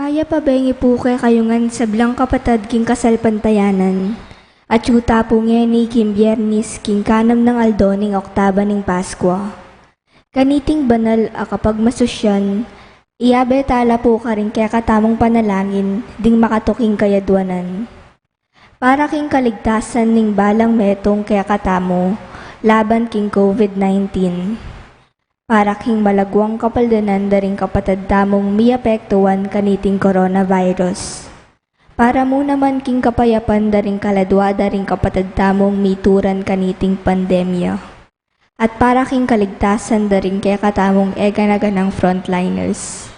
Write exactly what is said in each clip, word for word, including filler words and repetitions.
Mayap a bengi pu kekayu ngan sablang kapatad king kasalpantayanan. Atyu ta pu ngeni king Biyernis king kanam nang aldo ning Oktaba ning Paskua. Kaniting banal a kapagmasusyan, iyabe tala pu karing kekatamung panalangin ding makatuking kayadwanan. Para king kaligtasan ning balang metung kekatamu laban king COVID nineteen. Para king malagwang kapaldanan da ring kapatad tamung miyapektuan kaniting coronavirus. Para mu naman king kapayapan da ring kaladwa da ring kapatad tamung mituran kaniting pandemya. At para king kaligtasan da ring kekatamung e gana-ganang frontliners.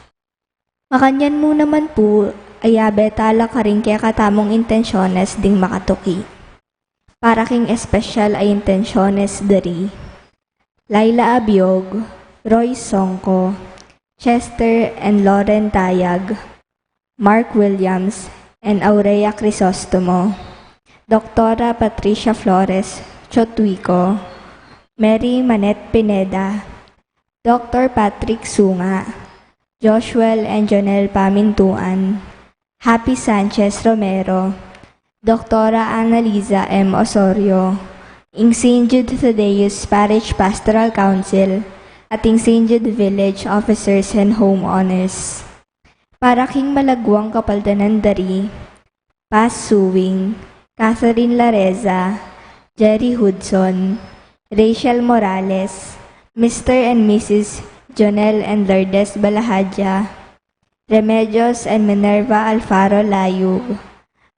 Makanyan mu naman pu, iyabe tala karing kekatamung intensyones ding makatuki. Para king espesyal a intensyones da ri Laila Abiog, Roy Songco, Chester and Lauren Tayag, Mark Williams, and Aurea Crisostomo, Doktora Patricia Flores Chotuico, Mary Manette Pineda, Doktor Patrick Sunga, Joshua and Jonel Pamintuan, Happy Sanchez Romero, Doktora Annalisa M. Osorio, ing Saint Jude Thaddeus Parish Pastoral Council, at ing Saint Jude Village Officers and Homeowners. Para king malagwang kapaldanan da ri Paz Suing, Catherine Lareza, Jerry Hudson, Rachel Morales, Mister and Missus Jonel and Lourdes Balahadja, Remedios and Minerva Alfaro Layug,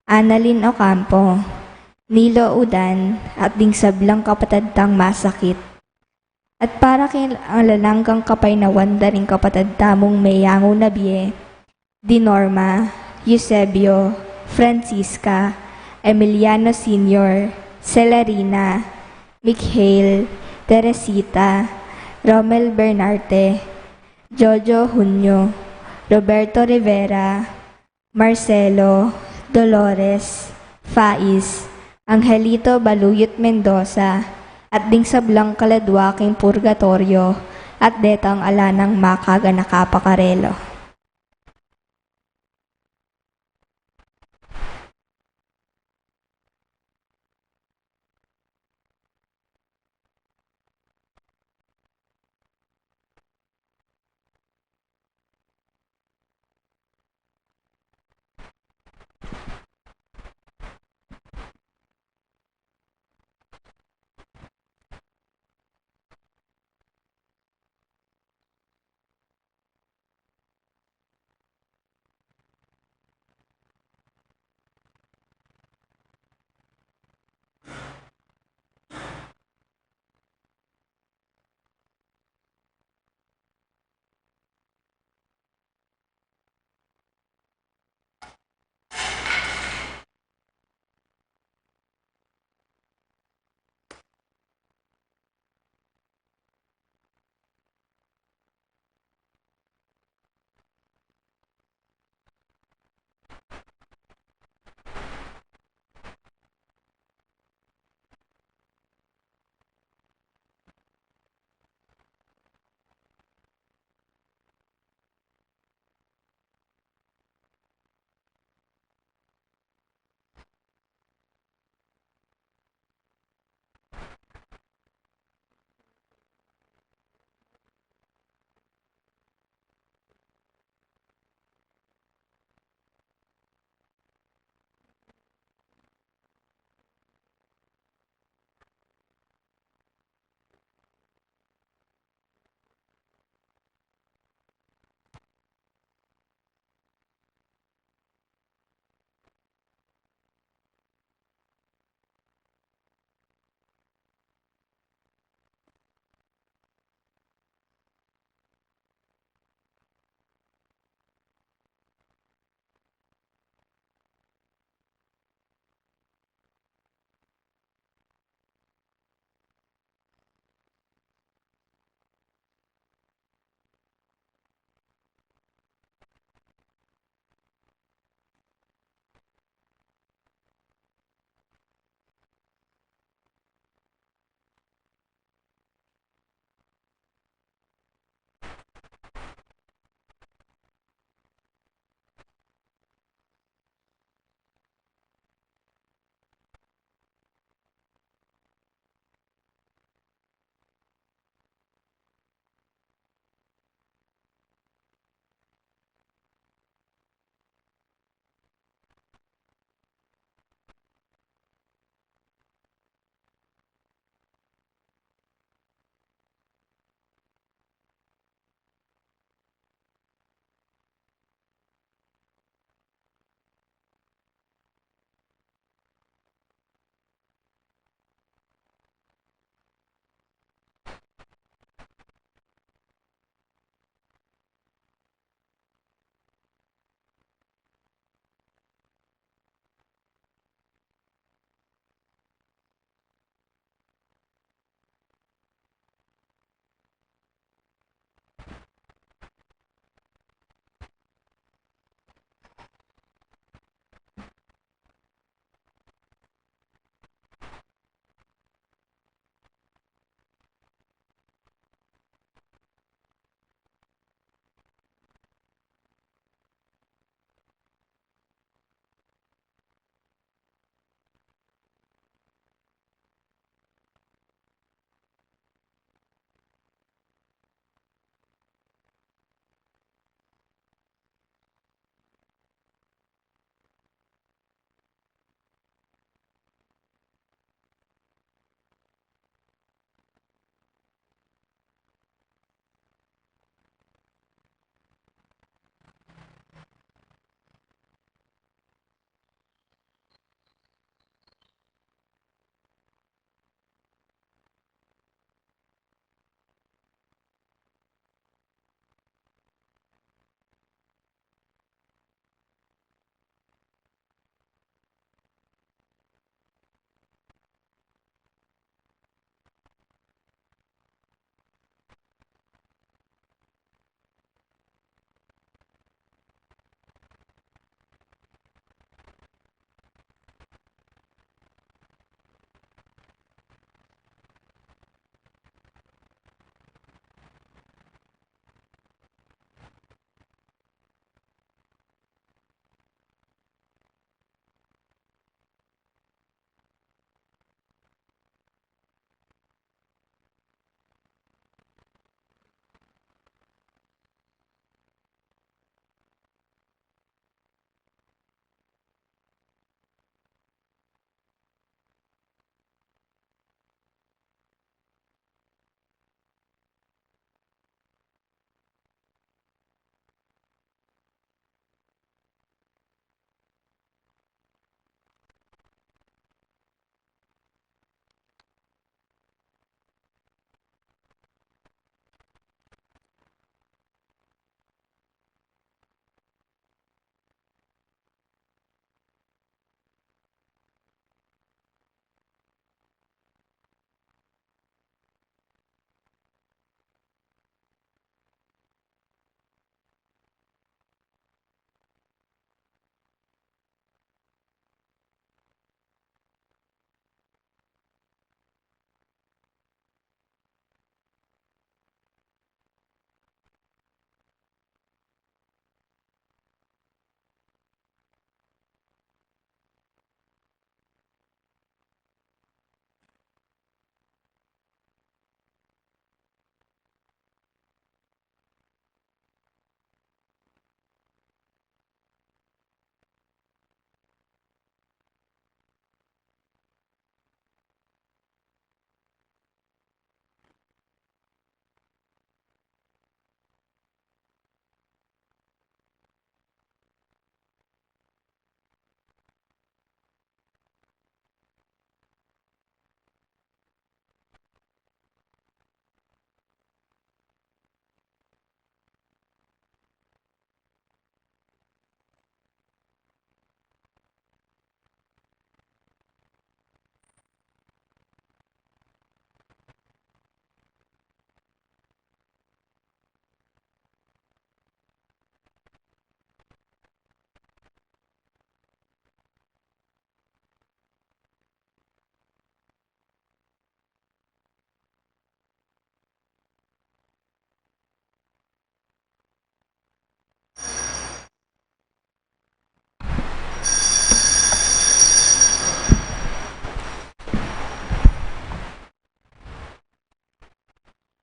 Annalyn Ocampo, Nilo Udan, at ding sablang kapatad tang masakit. At para king alang anggang kapaynawan da ring kapatad tamung meyangu na bie, di Norma, Eusebio, Francisca, Emiliano Senior, Celerina, Mikhail, Teresita, Romel Bernarte, Jojo Junio, Roberto Rivera, Marcelo, Dolores, Faiz, Angelito Baluyot Mendoza, at ding sablang kaladwa king purgatoryo, at detang ala nang makaganaka pa karela.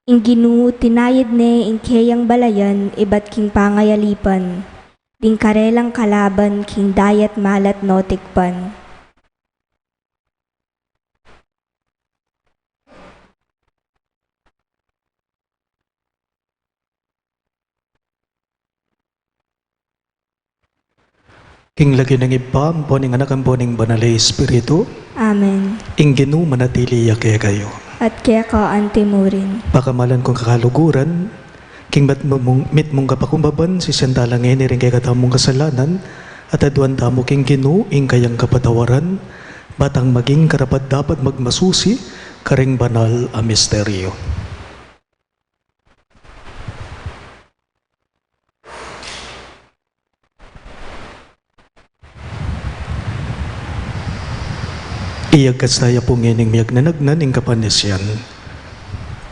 Ing Ginu tinayad ne ing keyang balayan ibat king pangayalipan, ding karelang kalaban king dayat malat no tikpan. King lagyu ning Ibpa, ampo ning Anak, ampo ning Banal a Espiritu. Amen. Ing Ginu manatili ya kekayu. At keka anti mu rin. Pakamalan kung kakaluguran, king mat-, mung-, mitmung kapakumbaban, sisian tala ngeni ring kekatamung kasalanan, at aduan tamu king Ginu ing kayang kapatawaran, ba tang maging karapat-dapat magmasusi karing banal a misteryo. Iyagkas taya pu ngening miyagnanagnan ing kapanisian.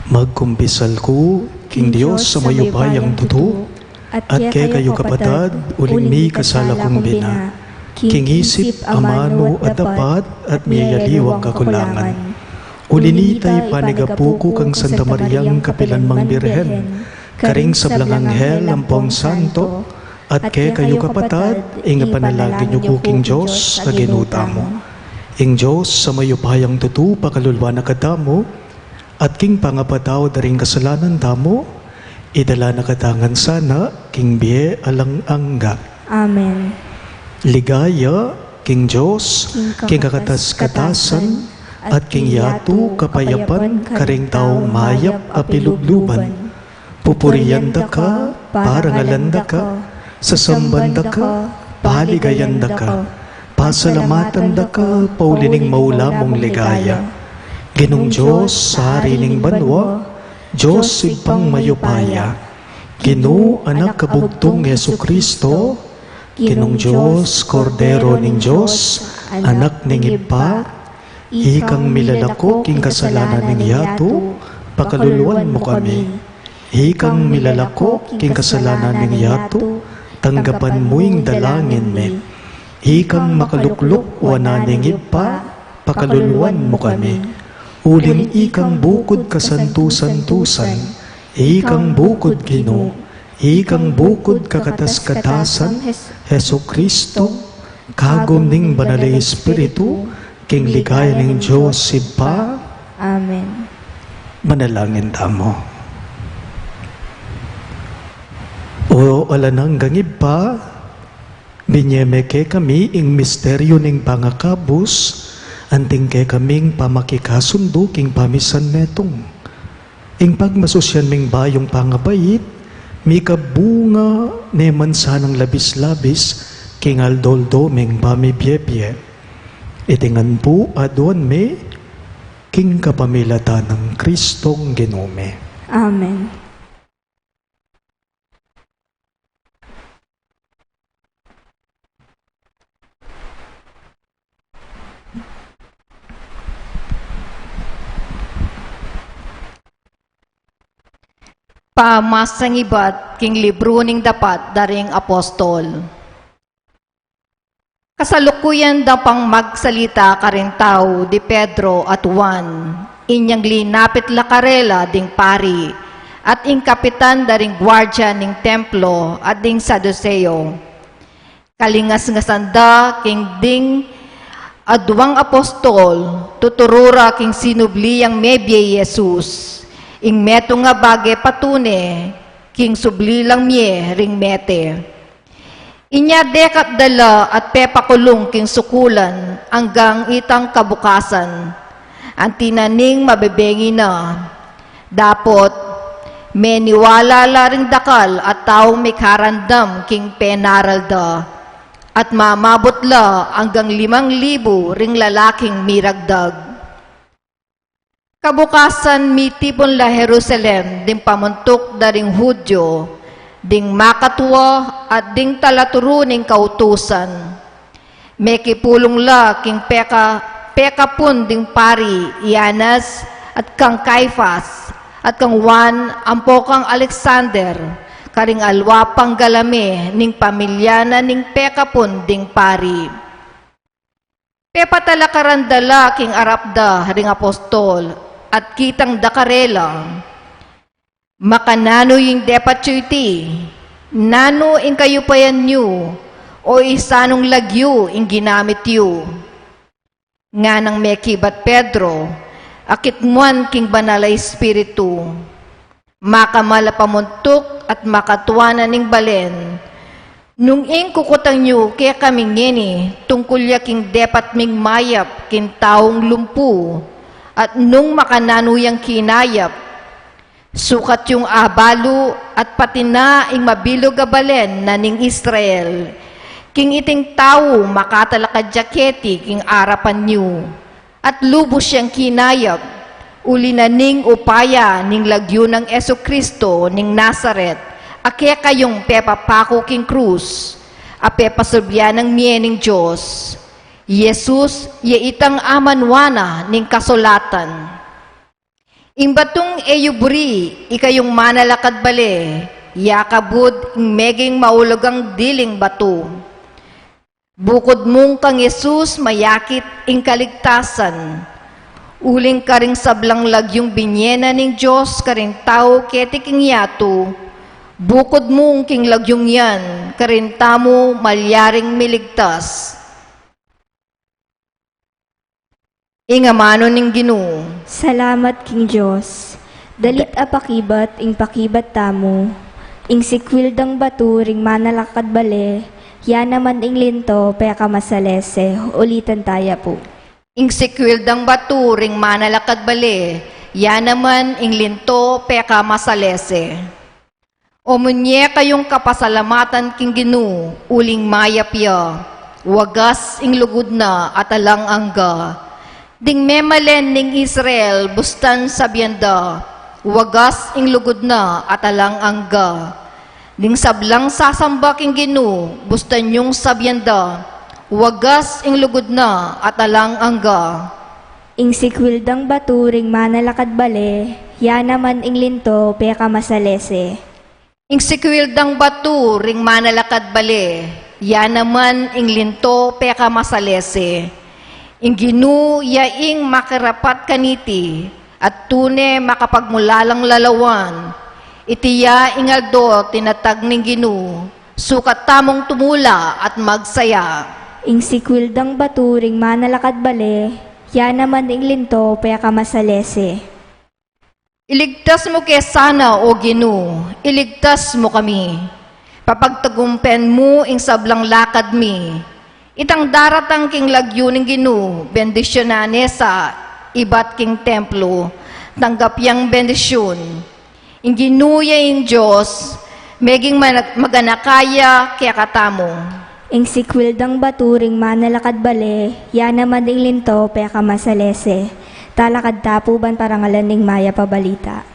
Magkumpisal ku king Dios a mayupayang tutu, at kekayu kapatad, uling mikasala kung bina, king isip, amanu, at dapat, at miyayaliwang kakulangan. Uli nita, ipanigapu ku kang Santa Mariang kapilan mang Birhen, karing sablang anghel ampong santo, at kekayu kapatad, ing ipanalangin yu ku king Dios a Ginu tamu. Ing Dios a mayupayang tutu pakaluluan na katamu, at king pangapatawad da ring kasalanan tamu, idala na kata ngan sana king bie alang angga. Amen. Ligaya king Dios, king kakatas-katasan, at king yatu kapayapan karing taung mayap a pilubluban. Pupurian da ka, parangalan da ka, sasamban da ka, paligayan da ka, pasalamatan da ka, pauli ning maula mung ligaya. Ginung Dios, Ari ning banua, Dios Ibpang mayupaya, Ginu, Anak a bugtung Jesucristo, Ginung Dios, Kordero ning Dios, Anak ning Ibpa, ikang milalako king kasalanan ning yatu, pakaluluan mu kami. Ikang milalako king kasalanan ning yatu, tanggapan mu ing dalangin mi. Ikang makalukluk wanan ning Ibpa, pakaluluan mu kami. Uling ikang bukud kasantusan-tusan, ikang bukud Ginu, ikang bukud kakatas-katasan, Jesucristo, kagum ning Banal a Espiritu, king ligaya ning Dios Ibpa. Amen. Manalangin tamu. O alang anggang Ibpa, binye me kekami ing misteryu ning pangakabus, anting kekaming pamakikasundu king pamisan metung. Ing pagmasusian ming bayung pangabait, mikabunga ne man sanang labis-labis king aldo-aldo ming pamibiebie. Iti ngan pu aduan mi king kapamilatan nang Kristong Ginu mi. Amen. Pamasang ibat king libru ning Dapat da ring Apostol. Kasalukuyan da pang magsalita karing tau di Pedro at Juan, inyang linapit la karela ding pari, at ing kapitan da ring guardia ning templo at ding Saduseo. Kalingas-ngasan da king ding aduang apostol, tuturu ra king sinubli yang mebie i Jesus, ing metung a bage patune king subli lang mie ring mete. Inya dekap da la at pepakulung king sukulan anggang itang kabukasan, anti na ning mabebengi na. Dapot meniwala la ring dakal a taung mikarandam king penaral da, at mamabut la anggang limang libu ring lalaking miragdag. Kabukasan mitipun la Jerusalem ding pamuntuk da ring Judio, ding makatua at ding talaturu ning kautusan. Mekipulung la king peka-, pekapun ding pari i Anas, at kang Caifas, at kang Juan ampo kang Alexander, karing alwa pang galame ning pamilya na ning pekapun ding pari. Pepatalakaran da la king arap da ring apostol, at kitang da karela, Makananu ing depat yu iti? Nanu ing kayupayan yu? O isanung lagyu ing ginamit yu? Nganang mekibat Pedro, akit muan king Banal a Espiritu. Makamal a pamuntuk at makatua na ning balen. Nung ing kukutang yu kekami ngeni tungkul ya king depat ming mayap king taung lumpu, at nung makananu yang kinayap, sukat yung abalu at pati na ing mabilug a balen na ning Israel, king iting tau makatalakad ya keti king arapan yu, at lubus yang kinayap, uli na ning upaya ning lagyu nang Jesu-Cristo ning Nazaret, a kekayung pepapaku king krus, a pepasubli ya nang mie ning Dios. Jesus, ya itang amanuan na ning kasulatan. Ing batung e yu buri, ikayung manalakad bale, ya kabud ing meging maulugang diling batu. Bukud mung kang Jesus mayakit ing kaligtasan. Uling karing sablang lagyung binie na ning Dios karing tau keti king yatu, bukud mung king lagyung yan, karin tamu malyaring miligtas. Ing amanu ning Ginu. Salamat king Dios. Dalit a pakibat ing pakibat tamu. Ing sikwil dang batu ring manalakad bale, ya naman ing linto pekamasalese. Ulitan taya pu. Ing sikwil dang batu ring manalakad bale, ya naman ing linto pekamasalese. O munye kayung kapasalamatan king Ginu, uling mayap ya, wagas ing lugud na at alang angga. Ding memalen ning Israel, bustan sabian da, wagas ing lugud na at alang angga. Ding sablang sasamba king Ginu, bustan yung sabian da, wagas ing lugud na at alang angga. Ing sikwil dang batu ring manalakad bale, ya naman ing linto pekamasalese. Ing sikwil dang batu ring manalakad bale, ya naman ing linto pekamasalese. Ing Ginu ya ing makarapat kaniti, at tune makapagmulalang lalawan. Iti ya ing aldo tinatag ning Ginu, sukat tamung tumula at magsaya. Ing sikwil dang batu ring manalakad bale, ya naman ing linto pekamasalese. Iligtas mu ke sana, O Ginu, iligtas mu kami. Papagtagumpen mu ing sablang lakad mi. Itang daratang king lagyu ning Ginu, bendisyunan ne sa ibat king templo, tanggap yang bendisyun. Ing Ginu ya ing Dios, meging mana-, maganaka ya kekatamu. Ing sikwil dang batu ring manalakad bale, ya naman ing linto pekamasalese. Talakad ta pu ban parangalan ing mayap a balita.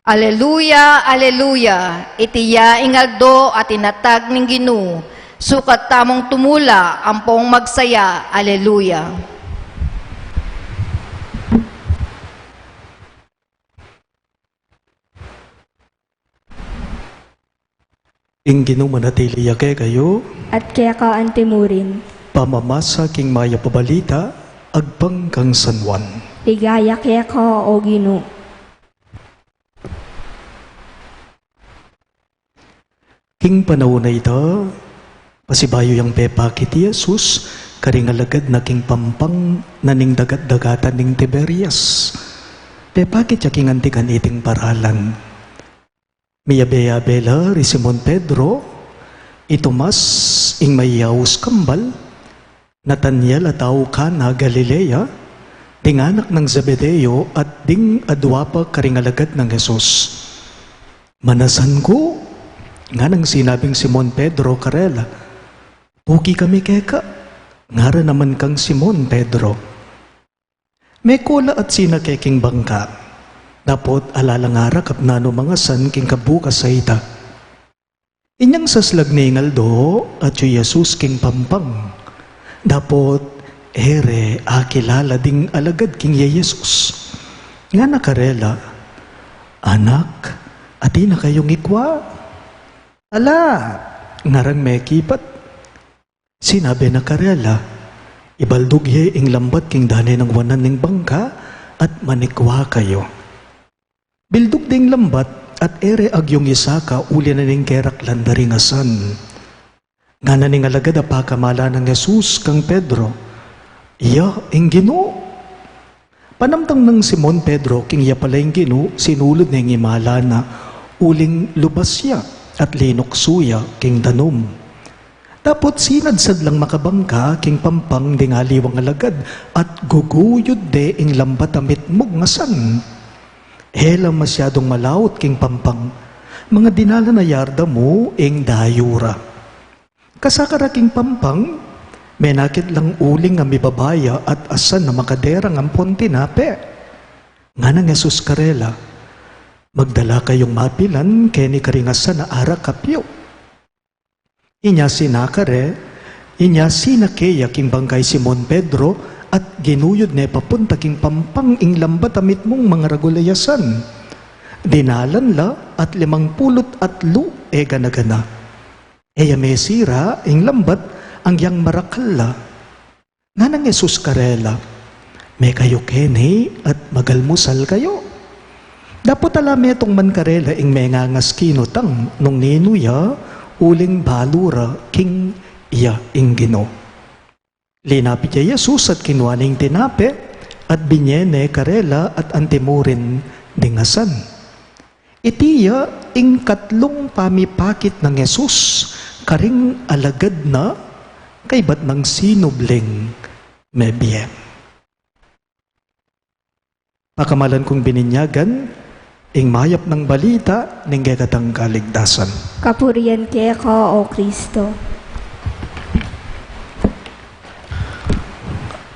Aleluya, aleluya! Iti ya ing aldo a tinatag ning Ginu, sukat tamung tumula ampong magsaya. Aleluya! Ing Ginu manatili ya kekayu. At keka antimurin. Pamamasa king mayap a balita, agpang kang San Juan. Ligaya keka, O Ginu. King panaun a ita, pasibayu yang pepakit i Jesus karing alagad na king pampang na ning dagat-dagatan ning Tiberias. Pepakit ya king anti kaniting paralan. Miyabe-yabe la ri Simon Pedro, i Tomas ing mayaus kambal, Nataniel a tau Cana, Galilea, ding anak nang Zebedeo, at ding adua pa karing alagad nang Jesus. Manasan ku, nganang sinabing Simon Pedro karela, puki kami keka, ngara naman kang Simon Pedro. Meko la at sinake king bangka, dapot ala la ngara kapnanu mangasan king kabukas a ita. Inyang saslag ne ing aldo, atyu i Jesus king pampang. Dapot e re akilala ding alagad king i Jesus. Ngana karela, "Anak, atin na kayung ikwa?" "Ala," ngarang mekibat. Sinabi na karela, "Ibaldug ye ing lambat king dane nang wanan ning bangka at manikwa kayu." Bildug ding lambat At e re agyung isaka uli na ning keraklan da ring asan. Ngana ning alagad a pakamalan nang Jesus kang Pedro, "Iya ing Ginu." Panamtang nang Simon Pedro king iya pala ing Ginu, sinulud ne ing imala na uling lubas ya at linuksu ya king danum. Dapot sinadsad lang makabangka king pampang ding aliwang alagad at guguyud de ing lambat a mitmung asan. E la masyadung malaut king pampang, mga dinalan a yarda mu ing dayu ra. Kasaka ra king pampang, menakit lang uling a mibaba ya at asan a makaderang ampon tinape. Nganang Jesus karela, "Magdala kayung mapilan keni karing asan a arakap yu." Inya sinaka re, inya sinake ya king bangka i Simon Pedro at ginuyud ne papunta king pampang ing lambat a mitmung mangaragul a asan. Dinalan la at limang pulut atlu e gana-gana. E ya mesira ing lambat angyang marakal la. Nganang Jesus karela, "Mekayu keni at magalmusal kayu." Dapot ala metung man karela ing mengangas kinutang nung ninu ya uling balu ra king iya ing Ginu. Linapit ya i Jesus at kinua ne ing tinape at binye ne karela at antimurin ding asan. Iti ya ing katlung pamipakit nang Jesus karing alagad na kaybat nang sinubling mebie. Pakamalan kung bininyagan, ing mayap nang balita ning kekatang kaligtasan. Kapurian keka, O Kristo.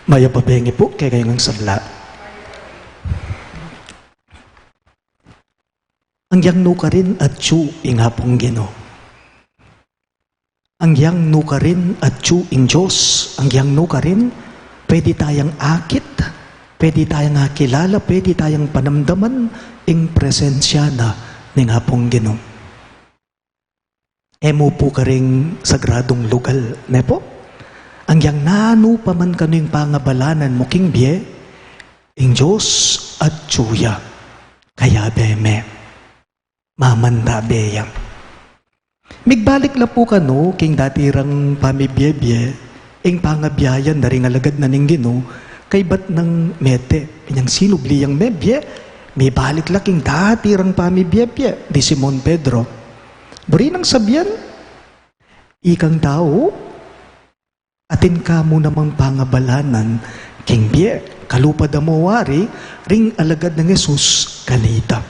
Mayap a bengi pu kekayung sabla. Anggiyang nukarin atyu ing Apung Ginu. Anggiyang nukarin atyu ing Dios. Anggiyang nukarin pwede tayang akit, pwede tayang akilala, pwede tayang panamdaman ing presensya na ning Apung Ginu. E mu pu karing sagradung lugal, ne pu? Anggiyang nanu pa man kanu ing pangabalanan mu king bie, ing Dios atyu ya. Kayabe me. Mamantabe ya. Migbalik la pu kanu king dati rang pamibie-bie, ing pangabiayan da ring alagad na ning Ginu, kaybat nang mete, inyang sinubli yang mebie, mibalik la king dati rang pamibie-bie, di Simon Pedro. Buri nang sabian, ikang tau, atin ka mu namang pangabalanan king bie, kalupa da mu wari ring alagad nang Jesus kanita.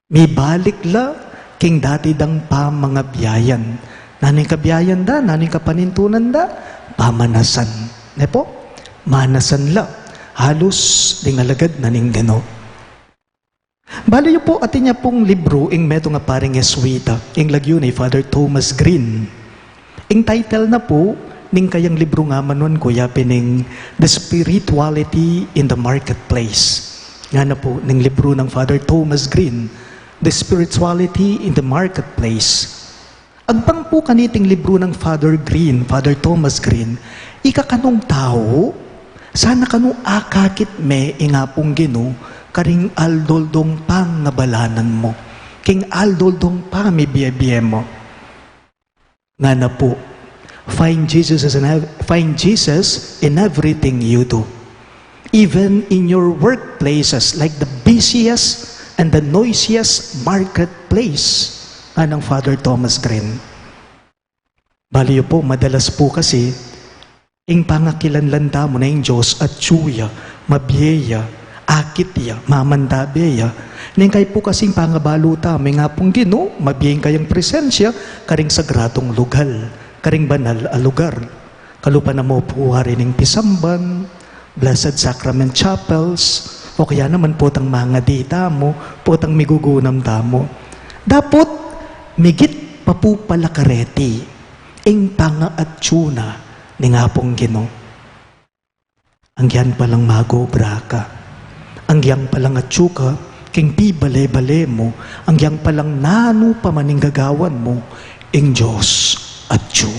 Mibalik la king dati dang pamangabiayan. Nanu ing kabiayan da, nanu ing kapanintunan da, pamanasan. Ne pu? Manasan la. Halus ding alagad na ning Ginu. Balu yu pu, atin ya pung libru ing metung a paring Jesuita, ing lagyu na i Father Thomas Green. Ing title na pu ning kayang libru nga manuan ku ya pin ing The Spirituality in the Marketplace. Ngana pu ning libru nang Father Thomas Green, The Spirituality in the Marketplace. Agpang pu kaniting libru nang Father Green, Father Thomas Green, ika kanung tau, sana kanu akakit me ing Apung Ginu karing aldo-aldong pangabalanan mu, king aldo-aldong pamibie-bie mu. Ngana pu, "Find Jesus in ev-, find Jesus in everything you do. Even in your workplaces, like the busiest and the noisiest marketplace," nganang Father Thomas Green. Balu yu pu, madalas pu kasi, ing pangakilanlan tamu na ing Dios atyu ya, mabie ya, akit ya, mamantabe ya. Neng kaya pu kasi ing pangabalu tamu, ing Apung Ginu, mabie ing kayang presensya karing sagradung lugal, karing banal a lugar. Kalupa na mu pu wari ning pisamban, Blessed Sacrament Chapels, o kaya naman potang mangadi tamu, potang migugunam tamu. Dapot, migit pa pu pala kareti, ing pangaatyu na ning Apung Ginu. Anggyan palang mag-obra ka, anggyan palang atyu ka king pibale-bale mu, anggyan palang nanu pa man ing gagawan mu, ing Dios atyu,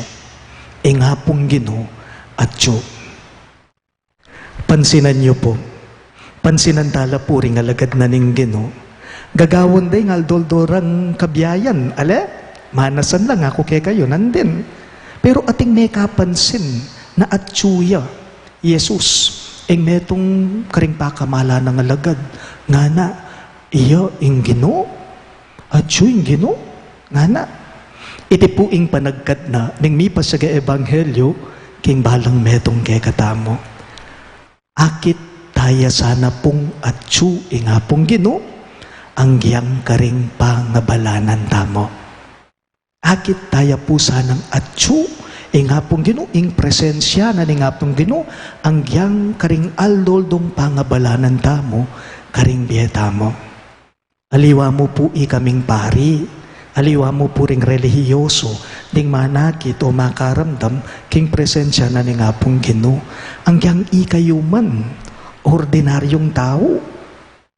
ing Apung Ginu atyu. Pansinan yu pu. Pansinan tala pu ring alagad na ning Ginu. Gagawan da ing aldo-aldo rang kabiayan, ale? Manasan la, ngaku kekayu, nandin. Pero ating mekapansin na atyu ya i Jesus ing metung karing pakamalan nang alagad, ngana, iya ing Ginu? Atyu ing Ginu? Ngana. Iti pu ing panagkat na ning mipasiag a ebanghelyo king balang metung kekatamu. Akit taya sana pung atyu ing Apung Ginu, anggiyang karing pangabalanan tamu. Akit taya pu sanang atyu ing Apung Ginu, ing presensya na ning Apung Ginu, anggiyang karing aldo-aldong pangabalanan tamu, karing bie tamu. Aliwa mu pu ikaming pari, aliwa mu pu ring relihiyoso, ding manakit o makaramdam king presensya na ning Apung Ginu. Anggiyang ikayu man, ordinaryung tau,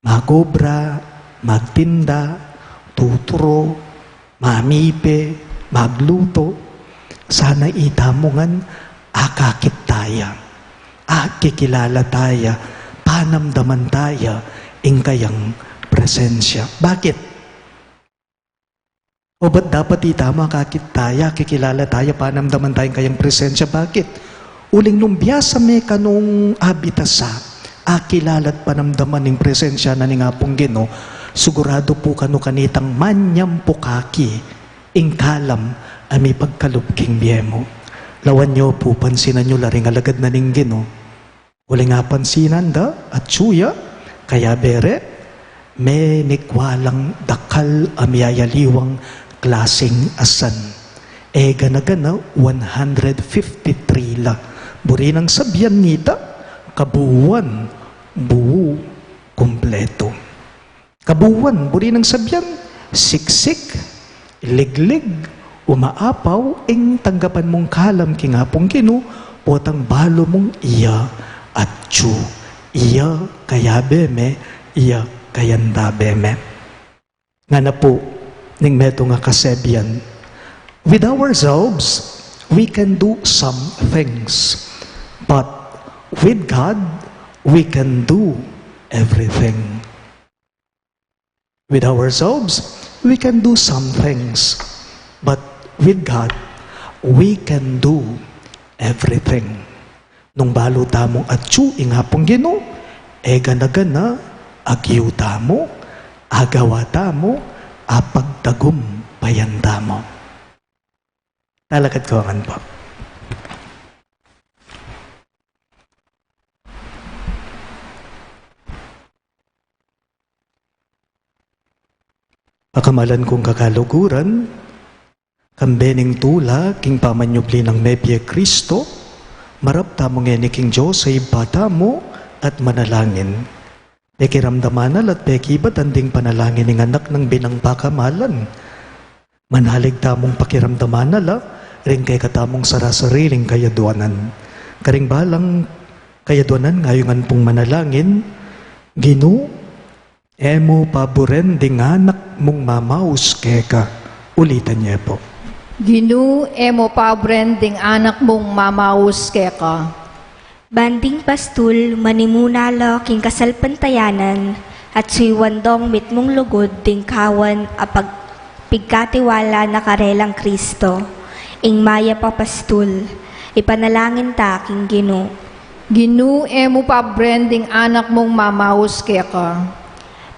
magobra, magtinda, tuturo, mamipe, magluto, sana itamu ngan akakit taya, akikilala taya, panamdaman taya ing kayang presensya. Bakit? O ba't dapat itamu akakit taya, akikilala taya, panamdaman taya ing kayang presensya? Bakit? Uling nung biasa me kanung abitasa, akilala't panamdaman ing presensya na ning Apung Ginu, siguradu pu kanu kanitang manyampu kaki ing kalam a mipagkalub king bie mu. Lawan yu pu, pansinan yu la ring alagad na ning Ginu. Uling apansinan da, atyu ya, kayabe re, menikwa lang dakal a miyayaliwang klasing asan. E gana-gana, one hundred fifty-three la. Buri nang sabian nita, kabuuan, buu, kumpletu. Kabuuan, buri nang sabian, siksik, liglig, umaapaw ing tanggapan mung kalam king Apung Ginu, potang balu mung iya atyu, iya kayabe me, iya kayantabe me. Ngana pu ning metung a kasebian, with ourselves, we can do some things, but with God, we can do everything. With ourselves, we can do some things, but with God, we can do everything. Nung balu tamung atyu ing Apung Ginu, e gana-gana, agyu tamu, agawa tamu, apagtagumpayan tamu. Talakad ko ngan pu. Pakamalan kung kakaluguran, kambe ning tula king pamanyubli nang mebie Kristo, marap tamu ngeni king Dios a Ibpa tamu at manalangin. Pekiramdaman na la at pekibatan ding panalangin ning Anak nang binang pakamalan. Manalig tamung pakiramdaman na la ring kekatamung sarasariling kayadwanan. Karing balang kayadwanan, ngayungan pung manalangin, Ginu, e mu paburen ding anak mung mamaus keka. Ulitan ye pu. Ginu, e mu paburen ding anak mung mamaus keka. Ban ding pastul manimuna la king kasalpantayanan at suyuan dong mitmung lugud ding kawan a pag-, pigkatiwala na karelang Kristo, ing mayap a pastul, ipanalangin ta king Ginu. Ginu, e mu paburen ding anak mung mamaus keka.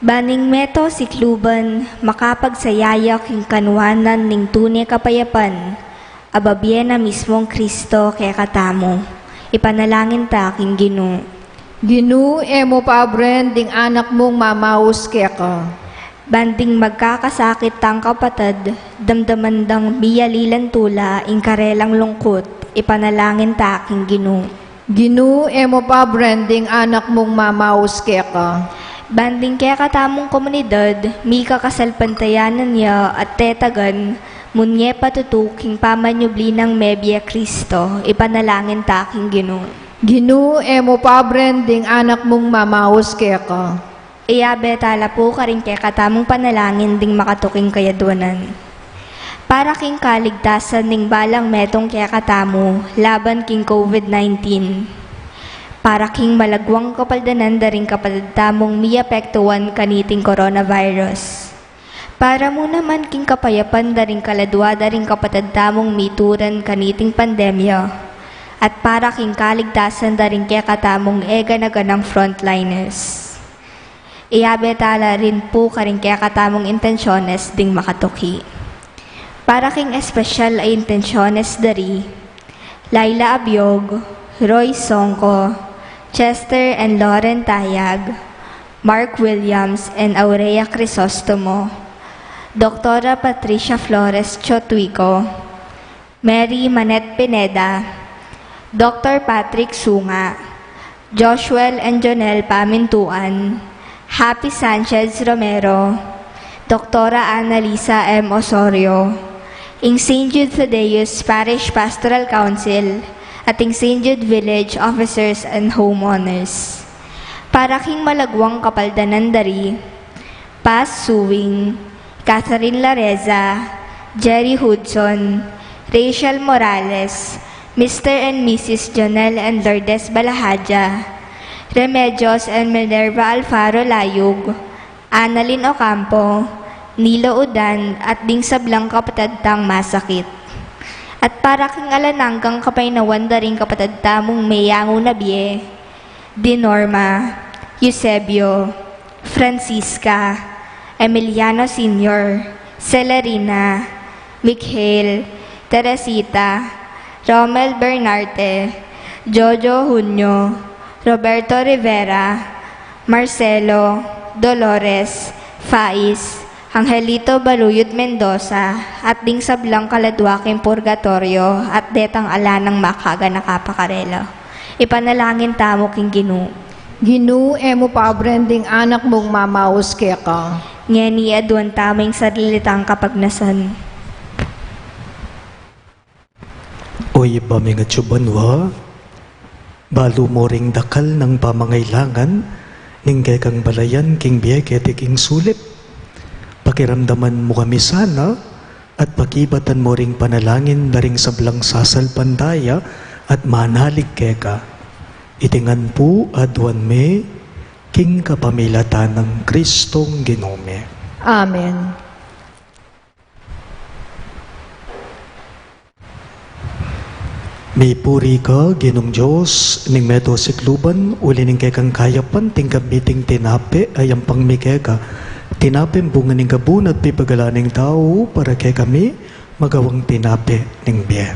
Ban ing meto sikluban makapagsaya ya king kanuanan ning tune kapayapan, a bibie na mismung Kristo kekatamu. Ipanalangin ta king Ginu. Ginu, e mu paburen ding anak mung mamaus keka. Ban ding magkakasakit tang kapatad, damdaman dang miyalilan tula ing karelang lungkut, ipanalangin ta king Ginu. Ginu, e mu paburen ding anak mung mamaus keka. Ban ding kekatamung komunidad, mika kasalpantayanan ya at tetagan, munye patutu king pamanyubli nang mebie Kristo, ipanalangin ta king Ginu. Ginu, e mu paburen ding anak mung mamaus keka. Iyabe ta la pu karing kekatamung panalangin ding makatuking kayadwanan. Para king kaligtasan ning balang metung kekatamu laban king COVID nineteen. Para king malagwang kapaldanan da ring kapatad tamung miapektuan kaniting coronavirus. Para mu naman king kapayapan da ring kaladua da ring kapatad tamung mituran kaniting pandemya. At para king kaligtasan da ring kekatamung e gana-ganang frontliners. Iyabe tala rin pu karing kekatamung intensyones ding makatuki. Para king espesyal a intensyones da ri Laila Abiog, Roy Songco, Chester and Lauren Tayag, Mark Williams and Aurea Crisostomo, Doktora Patricia Flores Chotuico, Mary Manette Pineda, Doktor Patrick Sunga, Joshua and Jonel Pamintuan, Happy Sanchez Romero, Doktora Annalisa M. Osorio, ing Saint Jude Thaddeus Parish Pastoral Council, at ing Saint Jude Village Officers and Homeowners. Para king malagwang kapaldanan da ri, Paz Suing, Catherine Lareza, Jerry Hudson, Rachel Morales, Mister and Missus Jonel and Lourdes Balahaja, Remedios and Minerva Alfaro Layug, Annalyn Ocampo, Nilo Udan, at ding sablang kapatad tang masakit. At para king alang anggang kapaynawan da ring kapatad tamung meyangu na bie, Dinorma, Eusebio, Francisca, Emiliano Senior, Celerina, Mikhail, Teresita, Romel Bernarte, Jojo Junio, Roberto Rivera, Marcelo, Dolores, Faiz, Angelito Baluyot Mendoza, at ding sablang kaladua king purgatoryo, at detang ala nang makaganaka pa karela. Ipanalangin tamu king Ginu. Ginu, e mu paubren ding anak mung mamaus keka. Ngeni aduan tamu ing sarili tang kapagnasan. O Ibpa ming atsu banua, balu mu ring dakal nang pamangailangan ning kekang balayan king bie keti king sulip. Pakiramdaman mu kami sana at pakibatan mu ring panalangin da ring sablang sasalpantaya at manalig keka. Iti ngan pu aduan mi king kapamilatan nang Kristong Ginu mi. Amen. Mipuri ka, Ginung Dios ning meto sikluban, uli ning kekang kayapan tinggap mi iting tinape a yampang mi keka. Tinapeng bunga ning gabun at pipagalan ning tau para kekami, magawang tinape ning bie.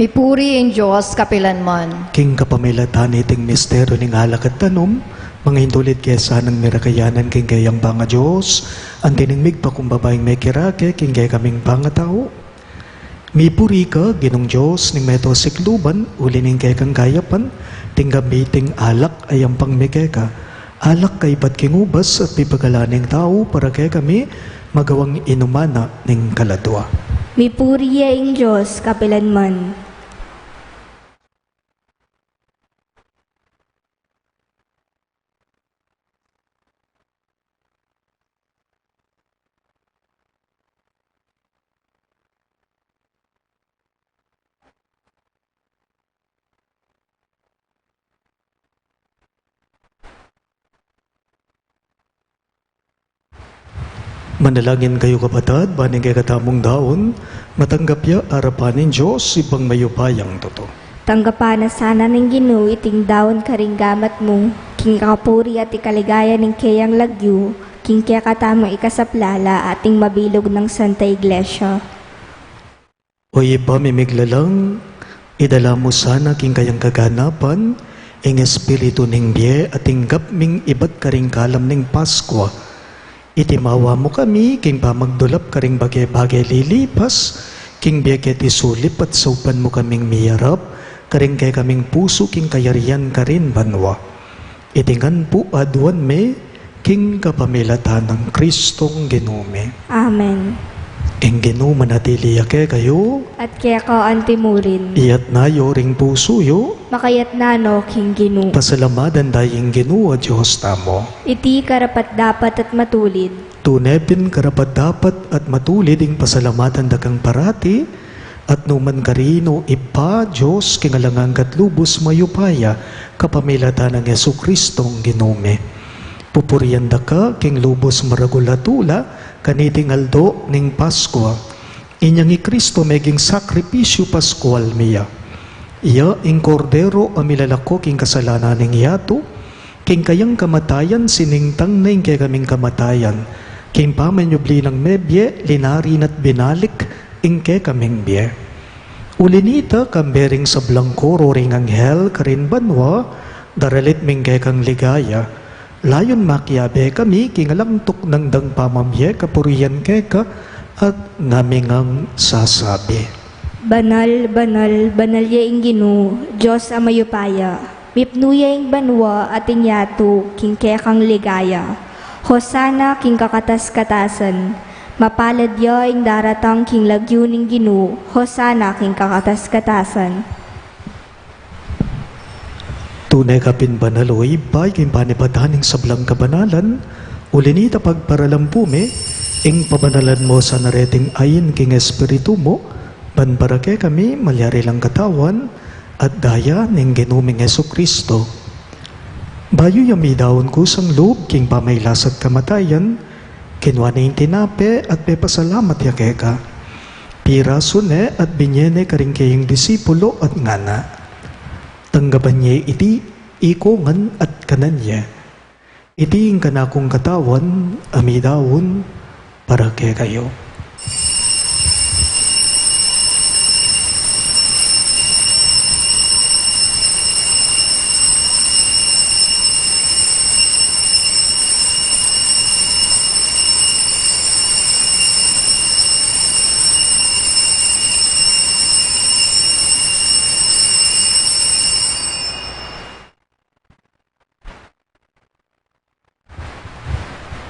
Mipuri ing Dios kapilanman. King kapamilatan niting misteryu ning alak at tanum, mangintulid ke sanang mirakayanan king keyang pangadios, anti ning migpakumbaba ing mekirake king kekaming pangatau. Mipuri ka, Ginung Dios ning meto sikluban, uli ning kekang kayapan tinggap mi iting alak a yampang mi keka. Alak kaibat king ubas at pipagalan ning tau para kekami, magawang inuman na ning kaladua. Mipuri ya ing Dios kapilanman. Manalangin kayu, kapatad, ban ing kekatamung daun matanggap ya arapan ning Dios, Ibpang mayupayang tutu. Tanggapan na sana ning Ginu iting daun karing gamat mu, king ikapuri at ikaligaya ning keyang lagyu, king kekatamung ikasaplala at ing mabilug nang Santa Iglesia. O Ibpa ming miglalang, idala mu sana king kayang kaganapan ing espiritu ning bie a tinggap ming ibat karing kalam ning Paskua. Itimawa mu kami king pamagdulap karing bage-bage lilipas, king bie keti sulip at saupan mu kaming miyarap karing kekaming pusu king kayarian karin banua. Iti ngan pu aduan mi king kapamilatan nang Kristong Ginu mi. Amen. Ing Ginu manatili ya kekayu. At keka antimurin. Iyatna yu ring pusu yu. Makayatna no king Ginu. Pasalamatan da ing Ginu a Dios tamu. Iti karapat-dapat at matulid. Tune pin karapat-dapat at matulid ing pasalamatan da kang parati, At numan karin, o Ibpa, Dios king alang angga at lubus mayupaya, kapamilatan nang Jesucristong Ginu mi. Pupurian da ka king lubus maragul a tula, kaniting aldo ning Paskua. Inyang i Cristo meging sakripisyu paskual mi ya. Iya ing Kordero a milalako king kasalanan ning yatu, king kayang kamatayan sinintang na ing kekaming kamatayan, king pamanyubli nang mebie, linari na't binalik ing kekaming bie. Uli nita, kambe ring sablang koro ring anghel karin banua, daralit mi ing kekang ligaya. Layun makiabe kami king alang tuknang dang pamamie kapurian keka, at ngaming sasabi: Banal, banal, banal ya ing Ginu, Dios a mayupaya. Mipnu ya ing banua at ing yatu king kekang ligaya. Hosana king kakatas-katasan. Mapalad ya ing daratang king lagyu ning Ginu, Hosana king kakatas-katasan. Tune ka pin banal, o Ibpa, king panibatan ning sablang kabanalan. Uli nita, pagparalampu mi ing pabanalan mu sana reting ain king Espiritu mu, ban para kekami malyari lang katawan at daya ning Ginu ming Jesucristo. Bayu ya midaun kusang lub king pamailas at kamatayan, kinua ne ing tinape at pepasalamat ya keka. Pirasu ne at binie ne karing kayang disipulo at ngana: Tanggapan ye iti ikongan at kanan ye. Iti ing kanakung katawan a midaun para kekayu.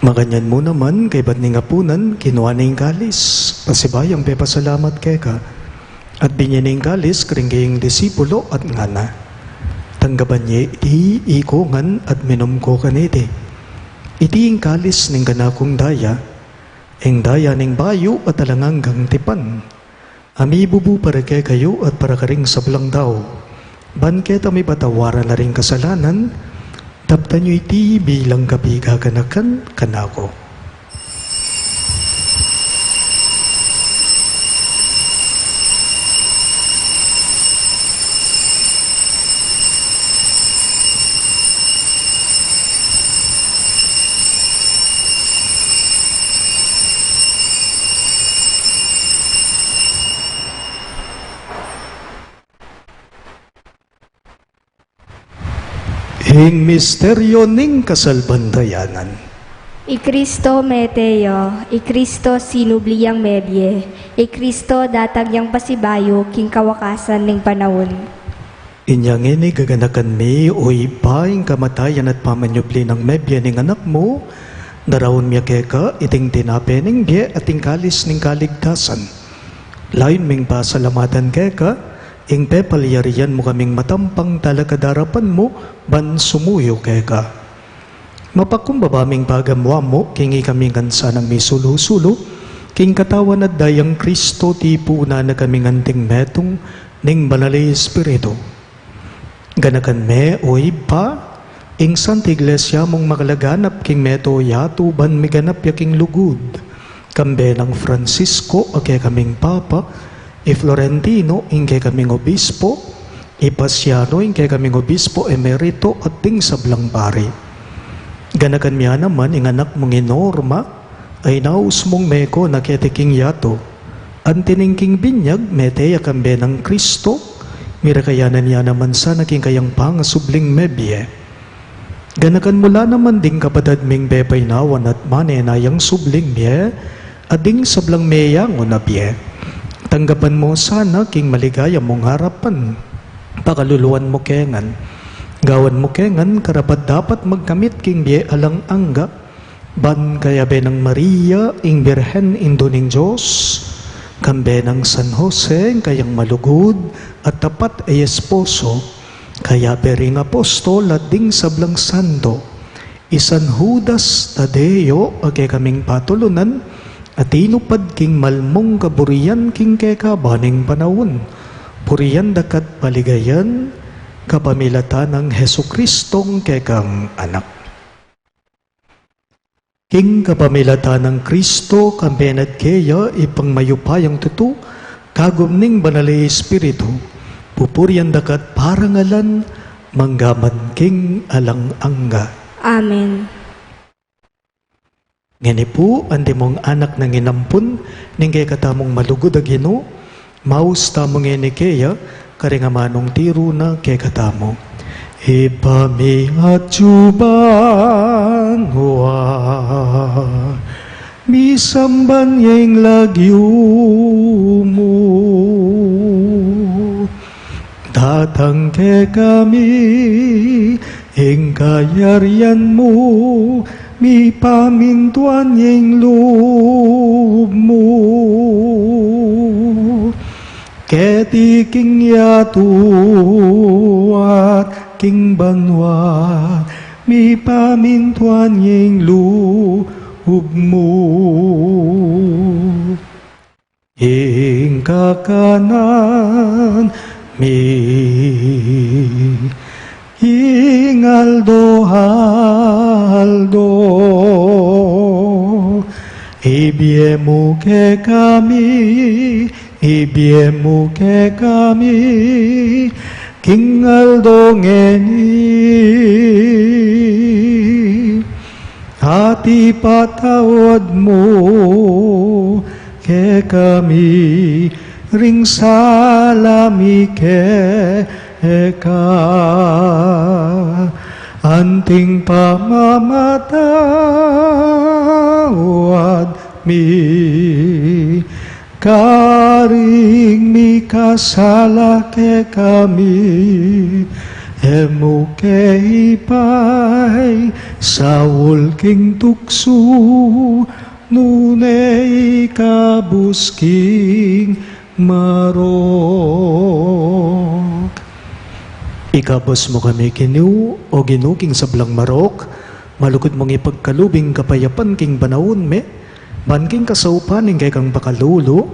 Makanyan mu naman, kaybat ning apunan, kinua ne ing kalis, pasibayu yang pepasalamat keka, at binie ne ing kalis karing kayang disipulo at ngana: Tanggapan ye iti ikongan at minum ko kaniti. Iti ing kalis ning kanakung daya, ing daya ning bayu at alang anggang tipan, a mibubu para kekayu at para karing sablang tau, ban keta mipatawaran la ring kasalanan. Daptan yu iti bilang kapigaganakan kanaku. Ing misteryo ning kasalpantayanan. I Kristo mete ya, i Kristo sinubli yang mebie, i Kristo datang yang pasibayu king kawakasan ning panaun. Inya ngeni gaganakan mi, o Ibpa, ing kamatayan at pamanyubli nang mebie ning Anak mu, daraun mi keka iting tinape ning bie at ing kalis ning kaligtasan. Layun ming pasalamatan keka ing pepalyarian mu kaming matampang talakad king arapan mu ban sumuyu keka. Mapakumbaba ming pagamuan mu king ikami ngan sanang misulu-sulu king katawan at dayang Kristo, tipunan na kaming anting metung ning Banal a Espiritu. Ganakan me, o Ibpa, ing Santa Iglesia mung makalaganap king meto yatu ban miganap ya king lugud, kambe nang Francisco a kekaming Papa, i Florentino ing kekaming Obispo, i Pasiano ing kekaming Obispo Emerito, at ding sablang pari. Ganakan me naman ing anak mung i Norma, a inaus mung meko na keti king yatu. Anti ning king binyag, mete ya kambe nang Kristo, mirakayanan ya naman sana king kayang pangasubling mebie. Ganakan mu la naman ding kapatad ming pepainawan at manenayang subling mie, at ding sablang meyangu na bie. Tanggapan mu sana king maligaya mung arapan. Pakaluluan mu ke ngan. Gawan mu ke ngan karapat-dapat magkamit king bie alang angga, ban kayabe nang Maria, ing Birhen Indu ning Dios, kambe nang San Jose, ing kayang malugud at tapat a esposo, kayabe ring apostol at ding sablang santo, i San Judas Tadeo a kekaming patulunan, a tinupad king malmung kaburian king kekaban ning panaun. Purian da ka't paligayan kapamilatan nang Jesucristong kekang Anak. King kapamilatan nang Kristo, kambe na at keya, Ibpang mayupayang tutu, kagum ning Banal a Espiritu, pupurian da ka't parangalan, manggaman king alang angga. Amen. Ngeni pu, antimong anak nang inampun ning kekatamung malugud a Ginu, maus tamu ngeni keya, karing amanung tiru na kekatamu. Ibpa mi atsu banua, misamban ya ing lagyu mu, datang kekami ing kayarian mu, mipamintuan ya ing lub mu, keti king yatu at king banua, mipamintuan ya ing lub mu. Ing kakanan mi king aldo-aldo, ibie mu kekami, ibie mu kekami king aldo ngeni, at ipatawad mu kekami ring sala mi keka, anting pamamatawad mi karing mikasala kekami, e mu ke ipaisaul king tuksu, nune ikabus king marok. Ikabus mu kami, Ginu, o Ginu, king sablang marok, malugud mung ipagkalub ing kapayapan king panaun mi, ban king kasaupan ning kekang pakalulu,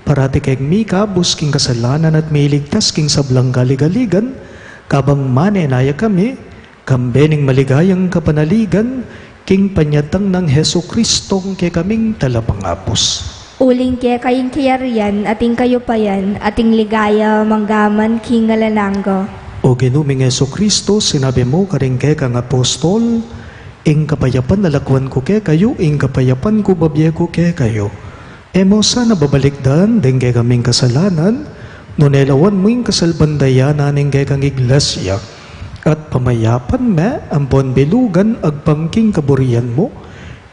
parati keng mikabus king kasalanan at miligtas king sablang kaligaligan, kabang manenaya kami, kambe ning maligayang kapanaligan, king panyatang nang Jesucristong kekaming Talapangabus. Uling keka ing kayarian, at ing kayupayan, at ing ligaya, manggaman king alang angga. O Ginu ming Jesucristo, sinabi mu karing kekang apostol, ing kapayapan lakuan ku kekayu, ing kapayapan ku bibie ku kekayu. E mu sana babalikdan deng kekaming kasalanan, nune lawan mu ing kasalpantayanan ning kekang Iglesia, at pamayapan me ampon bilugan agpang king kaburian mu,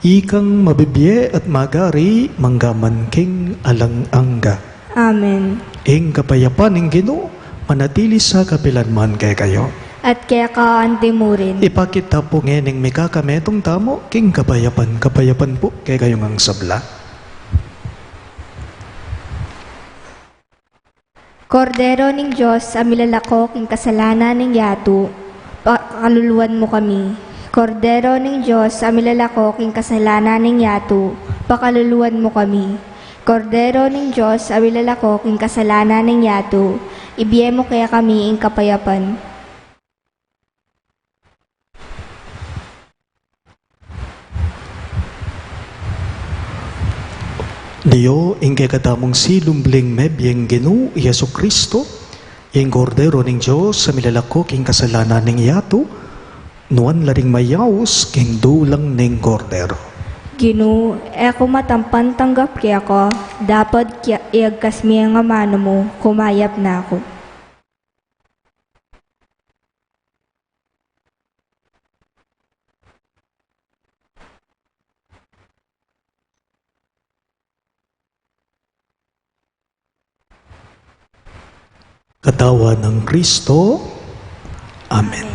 ikang mabibie at magari manggaman king alang angga. Amen. Ing kapayapan ning Ginu manatili sa kapilan man kekayu. At keka anti mu rin. Ipakit ta pu ngening mikakametung tamu king kapayapan, kapayapan pu kekayu ngang sabla. Kordero ning Dios, a milalako king kasalanan ning yatu, pakaluluan mu kami. Kordero ning Dios, a milalako king kasalanan ning yatu, pakaluluan mu kami. Kordero ning Dios, a milalako king kasalanan ning yatu, ibie mu kekami ing kapayapan. Dios, ing kekatamung silumbling mebieng Ginu, Jesucristo, ing Kordero ning Dios, a milalako king kasalanan ning yatu, nuan la ring mayaus king dulang ning Kordero. Ginu, e ku matampan tanggap keka, dapot kaya iagkas me ing amanu mu, kumayap na ku. Katawan nang Kristo. Amen.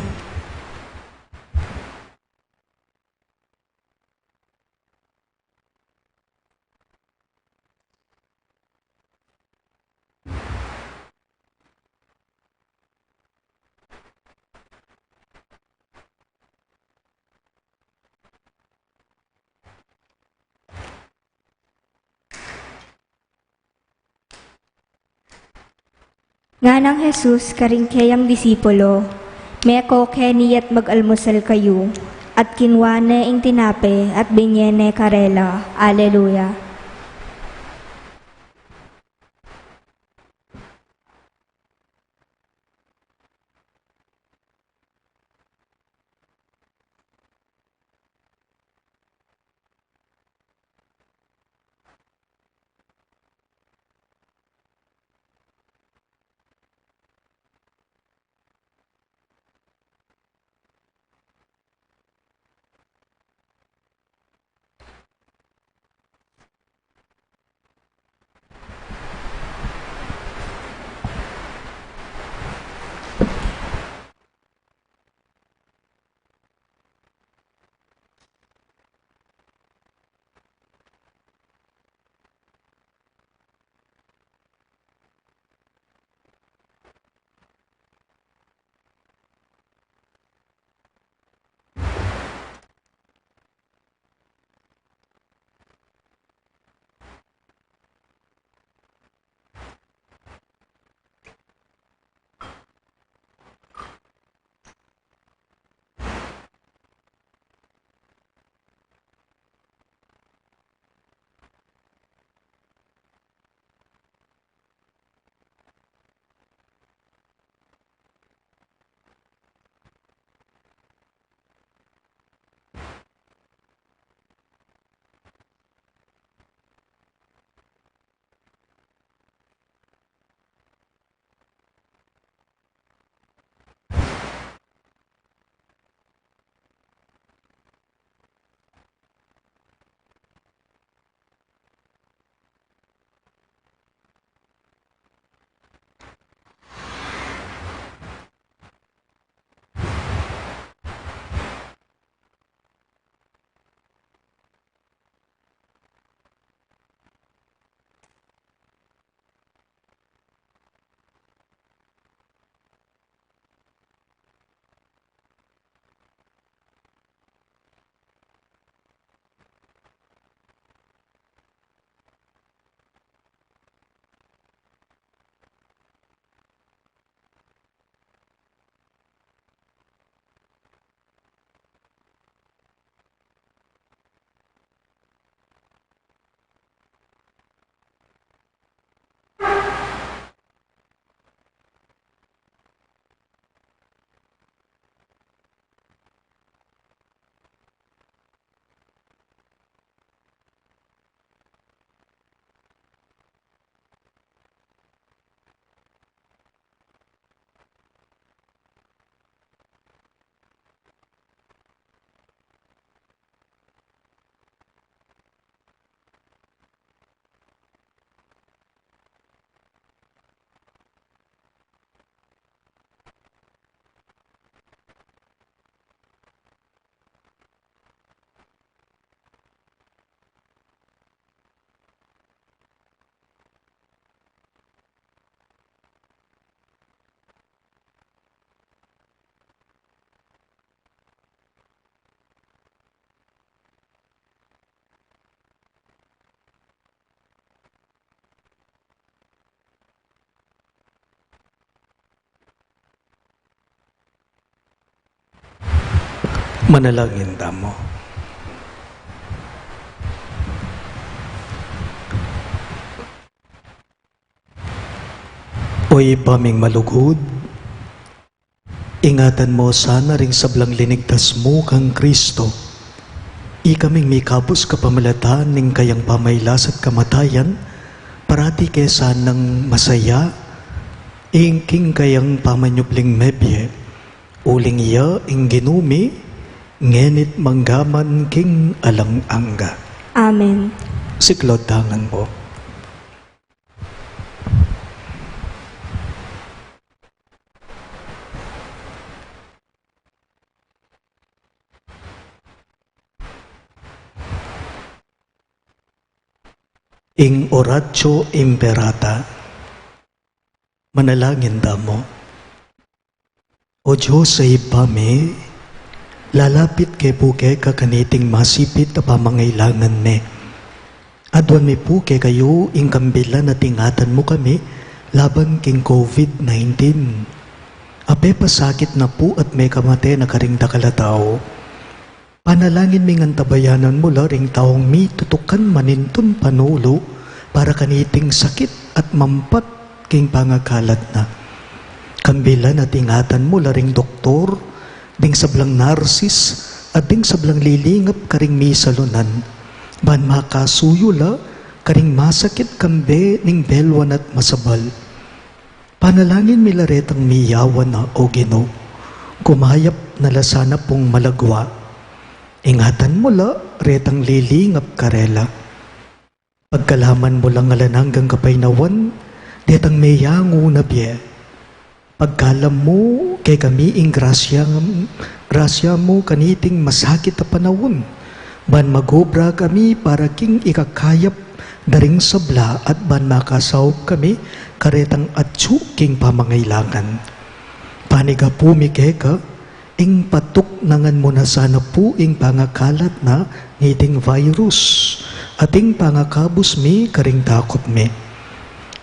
Nganang Jesus karing keyang disipulo, "Meko keni at mag-almusal kayu." At kinua ne ing tinape at binye ne karela. Aleluya. Manalangin tamu. O Ibpa ming malugud, ingatan mu sana ring sablang linigtas mu kang Kristo. Ikaming mikabus kapamilatan ning kayang pamailas at kamatayan, parati ke sanang masaya ing king kayang pamanyubling mebie. Uling iya ing Ginu mi, ngeni't manggaman king alang angga. Amen. Siklaud tangan mu. Ing Oratio Imperata. Manalangin tamu. O Dios a Ibpa mi, lalapit ke pu keka kaniting masipit a pamangailangan mi. Aduan mi pu kekayu ing kambilan at ingatan mu kami, Laban king COVID nineteen, a pepasakit na pu at mekamate na karing dakal a tau. Panalangin mi ngan tabayanan mu la ring taung mitutukan manintun panulu para kaniting sakit at mampat king pangakalat na. Kambe la, ingatan mu la ring doktor, ding sablang narsis, at ding sablang lilingap karing misalunan, ban makasuyu la karing masakit kambe ning belwan at masabal. Panalangin mi la retang miyawan na, O Ginu, kumayap na la sana pung malagwa. Ingatan mu la retang lilingap karela. Pagkalaman mu lang alang anggang kapaynawan detang meyangu na bie. Pagkalam mu kekami ing grasya, grasya mu kaniting masakit a panaun, ban magobra kami para king ikakayap da ring sabla at ban makasaup kami karetang atsu king pamangailangan. Panigapu mi keka, ing patuknangan mu na sana pu ing pangakalat na niting virus, at ing pangakabus mi karing takut mi.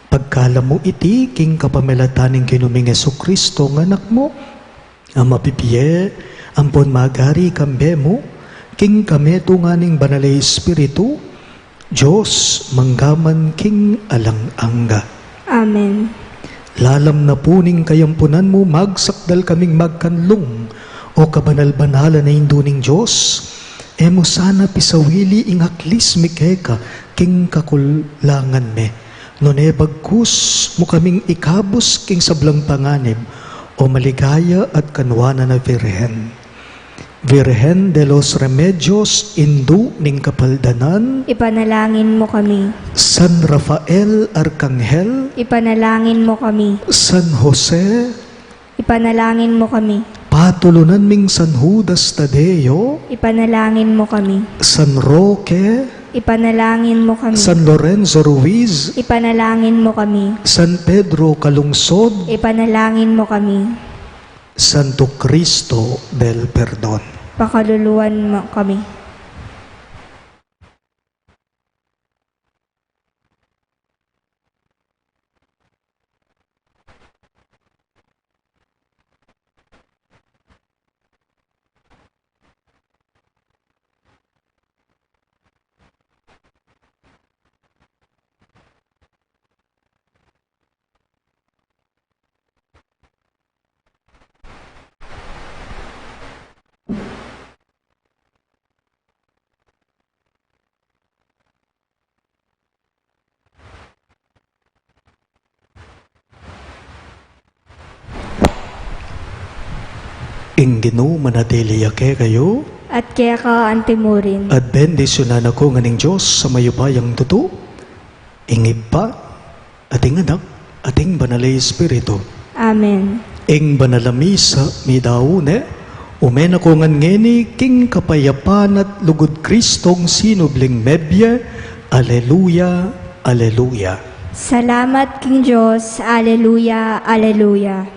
Pagkalam mu iti king kapamilatan ning Ginu ming Jesucristo nga Anak mu, a mabibie ampon magari kambe mu, king kametungan ning Banal a Espiritu, Dios, mangga man king alang angga. Amen. Lalam na pu ning kayampunan mu, magsakdal kaming magkanlung, O kabanal-banalan a Indu ning Dios. E mu sana pisawili ing aklis mi keka king kakulangan mi, nune bagkus mu kaming ikabus king sablang panganib, O maligaya at kanuanan a Virgen. Virgen de los Remedios, Indu ning Kapaldanan, ipanalangin mu kami. San Rafael Arkanghel, ipanalangin mu kami. San Jose, ipanalangin mu kami. Patulunan ming San Judas Tadeo, ipanalangin mu kami. San Roque, ipanalangin mu kami. San Lorenzo Ruiz, ipanalangin mu kami. San Pedro Calungsod, ipanalangin mu kami. Santo Cristo del Perdon, pakaluluan mu kami. Ing Ginu manatili ya kekayu. At keka antimurin. At bendisyunan na kayu ngan ning Dios a mayupayang tutu, ing Ibpa, at ing Anak, at ing Banal a Espiritu. Amen. Ing Banal a Misa, midaun ne, ume na ko ngan ngeni king kapayapan at lugud Kristong sinubling mebie. Aleluya, aleluya. Salamat king Dios. Aleluya, aleluya.